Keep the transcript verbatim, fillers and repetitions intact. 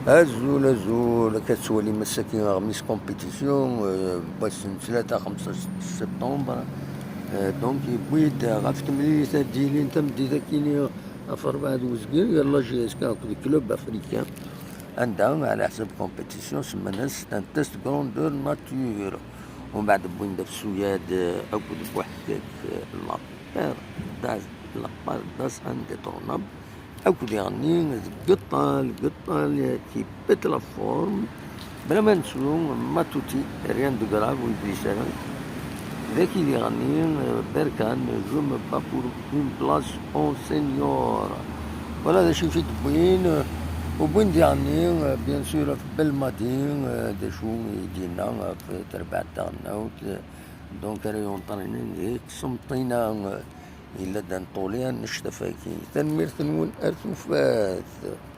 Azul, azul, akka tettwalim ass-agi aɣmis compétition, euh, n wass n ttlata xemseṭṭac septembre. Euh, donc, yewwi-d ɣef temlilit ad d-yilin tameddit akkin ɣef rebɛa d uzgen, gar la J S K akked club africain, anda, ɛla ḥsab compétition, semman-as un test grandeur nature. Umbeɛd wwin-d ɣef Suyad, euh, akked Buḥkak, euh, la paire d'as-, la paire d'as indétrônable. Akked diɣenni deg Ṭṭal, deg Ṭṭal, qui pète la forme. Bla ma nettu, Matuti, rien de grave, ur yeblis ara. Daki diɣenni, euh, Berkan, je me bats pour une place en senior. Voilà d acu i t-id-wwin, euh, wwin diɣenni, euh, bien sûr, ɣef Belmadi, euh, d acu i d-yenna ɣef terbaɛt taɣelnawt, euh, donc ara yunṭernin di Qsenṭina, euh, yella-d un Ṭṭulyan, nnect af waki. Tanemmirt-nwen, ar tufat.